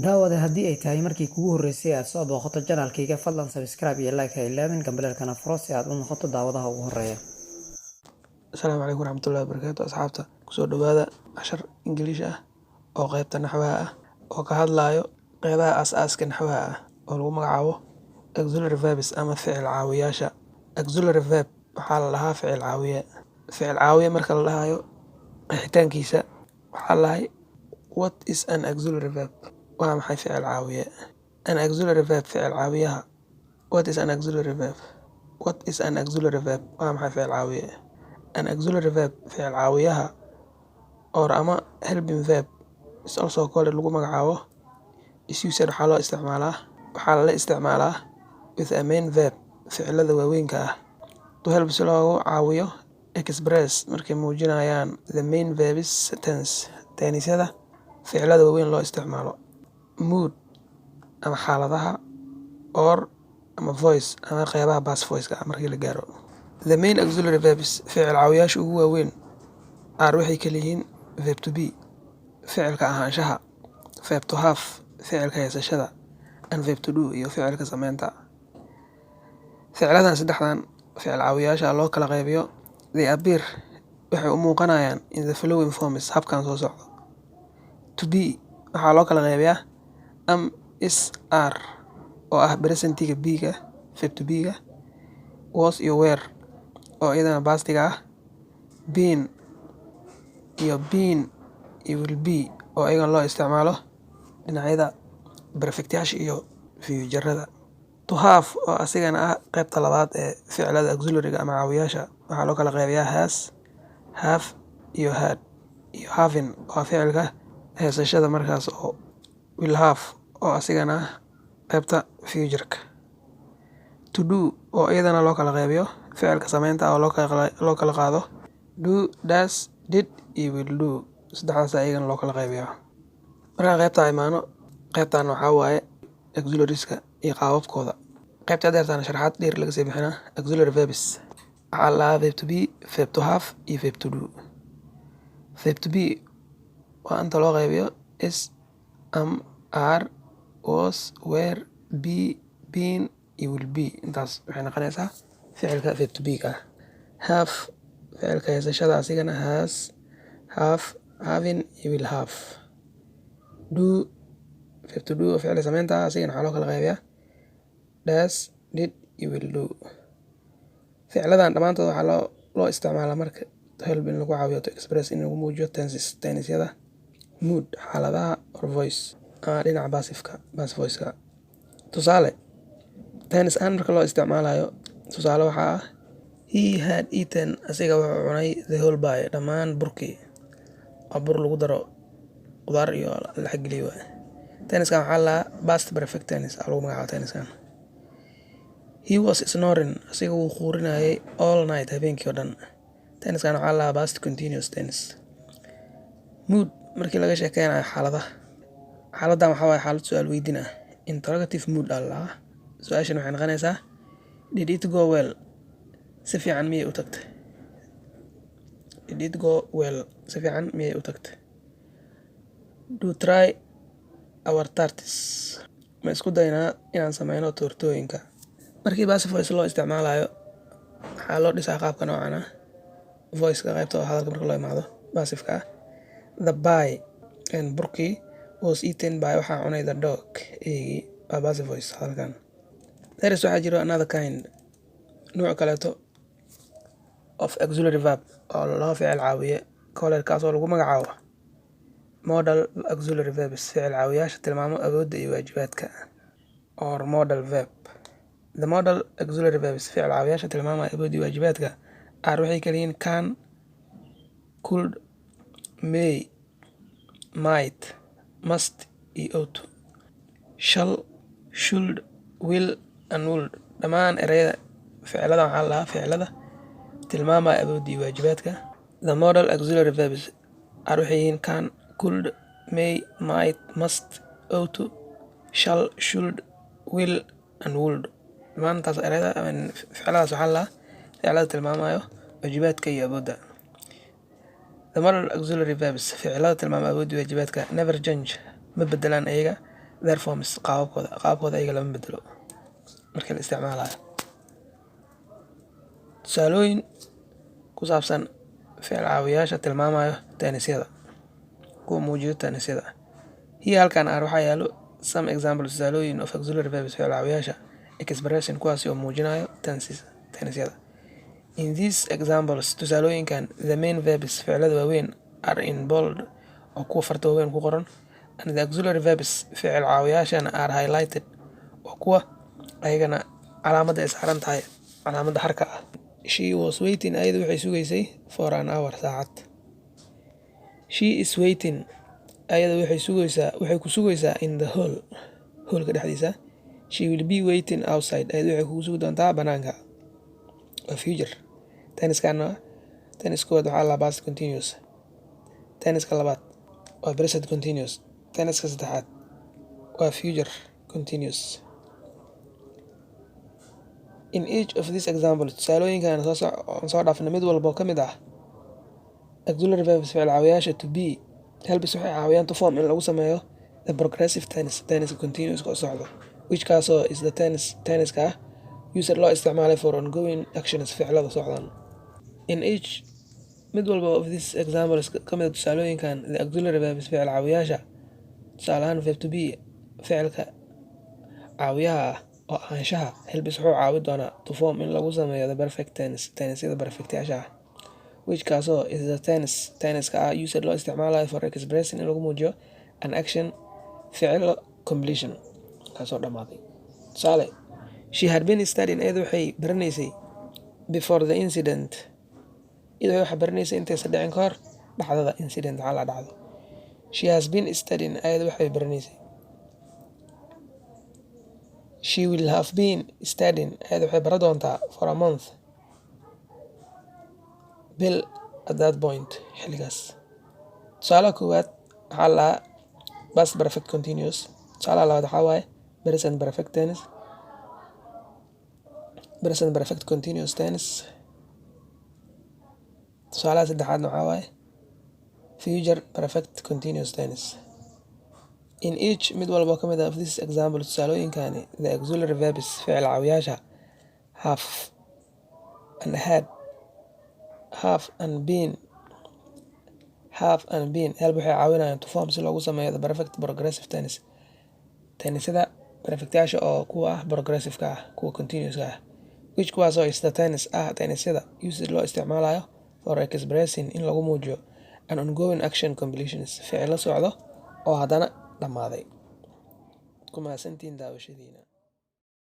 Daawade, haddii ay tahay markii kugu horreysay aad soo booqato channelkayga, fadlan subscribe iyo like ha ilaawin, gambaleelkana furo si aad u noqoto daawadaha ugu horreeya. Asalaamu calaykum waraxmatullahi wabarakaatu. Asxaabta, kusoo dhawaada cashar Ingiliish ah oo qeybta naxwaha ah, oo ka hadlayo qeybaha aas-aaska naxwaha ah oo lagu magacaabo auxiliary verbs ama ficil caawiyaasha. Auxiliary verb waxaa la dhahaa ficil caawiye. Ficil caawiye marka la dhahayo, qeexitaankiisa waxaa la dhahay: What is an auxiliary verb? Waa maxay ficil caawiye? An auxiliary verb, ficil caawiyaha. What is an auxiliary verb? What is an auxiliary verb? Waa maxay ficil caawiye? An auxiliary verb, ficil caawiyaha, or ama helping verb is also called, lagu magacaabo, is used, waxaa loo isticmaalaa, waxaa lala isticmaalaa, with a main verb, ficilada waaweynka ah, to help, si loogu caawiyo, express, markay muujinayaan, the main verb's tense, tense-yada ficilada waaweyn loo isticmaalo, mood ama xaaladaha, or ama voice ama qeybaha passive voice-ka ah markii la gaaro. The main auxiliary verbs, ficil caawiyaasha ugu waaweyn, are, waxay kala yihiin: verb to be, ficilka ahaanshaha; verb to have, ficilka haysashada; and verb to do, iyo ficilka sameynta. Ficiladan saddexdan ficil caawiyaasha loo kala qaybiyo, they appear, waxay u muuqanayaan, in the following forms, habkan soo socdo. To be waxaa loo kala qaybiyaa am, is, are oo ah present-iga be-ga, verb to be-ga; was iyo were oo iyadana past-iga ah; been iyo been iyo will be oo iyagana loo isticmaalo dhinacyada perfect-yaasha iyo future-ada. To have oo asigana ah qaybta labaad ee ficilada auxiliary-ga ama caawiyaasha, waxaa loo kala qaybiyaa has, have iyo had, iyo having oo ficilka haysashada markaas, oo will have oo asigana ah qaybta future-ka. To do oo iyadana loo kala qaybiyo ficilka sameynta oo loo kala qaado do, does, did iyo will do. Saddexdaas iyagana loo kala qaybiyaa. Markaan qaybta imaano, qaybtan waxaa waaye auxiliaries-ka iyo qaababkooda. Qaybta hadeertaan sharaxaad dheer laga sii bixinaa auxiliary verbs. Waxaa la dhahaa verb to be, verb to have iyo verb to do. Verb to be waa inta loo qaybiyo is, am, are, was, were, be, been iyo will be. Intaas waxay noqonaysaa ficilka verb to be ka ah. Have, ficilka haysashada, asigana has, have, having iyo will have. Do, verb to do oo ficilka sameynta ah, asigana waxaa loo kala qaybiyaa does, did iyo will do. Ficiladan dhammaantood waxaa loo isticmaalaa marka to help, in lagu caawiyo, to express, in lagu muujiyo, tenses, tense-yada, mood, xaaladaha, or voice ama dhinaca passive-ka, passive voice-ka. Tusaale, tense ahaan marka loo isticmaalayo, tusaale waxaa ah: He had eaten, asiga wuxuu cunay, the whole pie, dhammaan burkii. Waa bur lagu daro qudaar iyo la geliyo waay. Tense-kan waxaa la dhahaa past perfect tense aa lagu magacaabaa tense-kan. He was snoring, asiga wuu khuurinayay, all night, habeenkii oo dhan. Tense-kan waxaa la dhahaa past continuous tense. Mood markii laga sheekeynayo xaaladaha, xaaladdan waxaa waaye xaalad su'aal weydiin ah, interrogative mood aa la dhahaa. Su-aashan waxay noqonaysaa: Did it go well? Si fiican miyay u tagtay? Did it go well? Si fiican miyay u tagtay? Do try our tarts? Ma isku daynaa inaan sameyno toortooyinka? Markii passive voice loo isticmaalayo, waxaa loo dhisaa qaabka noocan ah. Voice-ka qaybta oo hadalka marka loo imaado passive-ka ah: The pie and, burkii, was eaten by, waxaa cunay, the dog, eygii. Waa passive voice hadalkan. There is, waxaa jiro, another kind, nuuc kaleeto, of auxiliary verb oo loo ficil caawiye, called, kaas oo lagu magacaabo modal auxiliary verbs, ficil caawiyaasha tilmaamo awoodda iyo waajibaadka, or modal verb. The modal auxiliary verbs, ficil caawiyaasha tilmaamaya awoodda iyo waajibaadka, are, waxay kala yihiin: can, could, may, might, must iyo ought to; shall, should, will and would. Dhammaan ereyada ficilada waxaa la dhahaa ficilada tilmaamaya awoodda iyo waajibaadka. The modal auxiliary verbs are, waxay yihiin: can, could, may, might, must, ought to, shall, should, will and would. Dhammaantaas ereyada ficiladaas waxaa la dhahaa ficilada tilmaamayo waajibaadka iyo awoodda. The modal auxiliary verbs, ficilada tilmaama awoodda iyo waajibaadka, never change, ma bedelaan iyaga. Their forms, qaababkooda ayaga lama bedelo marka la isticmaalayo. Tusaalooyin ku saabsan ficil caawiyaasha tilmaamayo tense-yada, kuwa muujiyo tense-yada. Here, halkan, are, waxaa yaalo, some examples, tusaalooyin, of auxiliary verbs, ficil caawiyaasha, expressing, kuwaasi oo muujinayo, tenses, tense-yada. In these examples, tusaalooyinkan, the main verbs, ficilada waaweyn, are in bold, oo kuwa farta waaweyn ku qoran, and the auxiliary verbs, ficil caawiyaashana, are highlighted, oo kuwa ayagana calaamadda ay saaran tahay calaamadda harka ah. She was waiting, ayada waxay sugaysay, for an hour, saacad. She is waiting, ayada waxay sugaysaa, waxay ku sugaysaa, in the hall, hoolka dhexdiisa. She will be waiting outside, ayada waxay kugu sugi doontaa banaanka. Waa future tense-kana. Tense koowaad waxaa la past continuous, tense-ka labaad waa present continuous, tense-ka saddexaad waa future continuous. In each of these examples, tusaalooyinkan soo dhaafna mid walba oo ka mid ah, auxiliary verbs, ficil caawiyaasha, to be, helps, waxay caawiyaan, to form, in lagu sameeyo, the progressive tense, tense continuous oo socdo, which, kaasoo, is the tense, tense-ka ah, used, loo isticmaalay, for ongoing actions, ficilada socdaan. In each, mid walba, of these examples, ka mid a tusaalooyinkan, the auxiliary verbs, ficil caawiyaasha, tusaale ahaan verb to be, ficilka caawiyaha ah oo ahaanshaha, helps, wuxuu caawi doonaa, to form, in lagu sameeyo, the perfect tense, tense-yada perfect-yaasha ah, which, kaasoo, is the tense, tense-ka ah, used, loo isticmaalayo, for expressing, in lagu muujiyo, an action, ficilo, completion, kaasoo dhammaaday. Tusaale: She had been studying, iyada waxay baranaysay, before the incident, iyada waxay baranaysay intaysan dhicin ka hor dhacdada. Incident waxaa la dhacdo. She has been studying, ayada waxay baranaysay. She will have been studying, ayada waxay baran doontaa, for a month, bil, at that point, xilligaas. Tusaalaha koowaad waxaa la past perfect continuous. Tusaalaha labaad waxaa waaye present perfect tense, present perfect continuous tense. Tusaalaha saddexaadna waxaa waaye future perfect continuous tense. In each, mid walba ka mid ah, of this example, tusaalooyinkani, the auxiliary verbs, ficil caawiyaasha, have and had, have and been, have and been, help, waxay caawinayaan, to form, si loogu sameeyo, the perfect progressive tense, tense-yada perfect-yaasha oo kuwa ah progressive-ka ah, kuwa continuous-ka ah, which, kuwaasoo, is the tense ah, tense-yada, used, loo isticmaalayo, for expressing, in lagu muujiyo, an ongoing action completions, ficilo socdo oo haddana dhammaaday. Ku mahadsantihiin daawashadiina.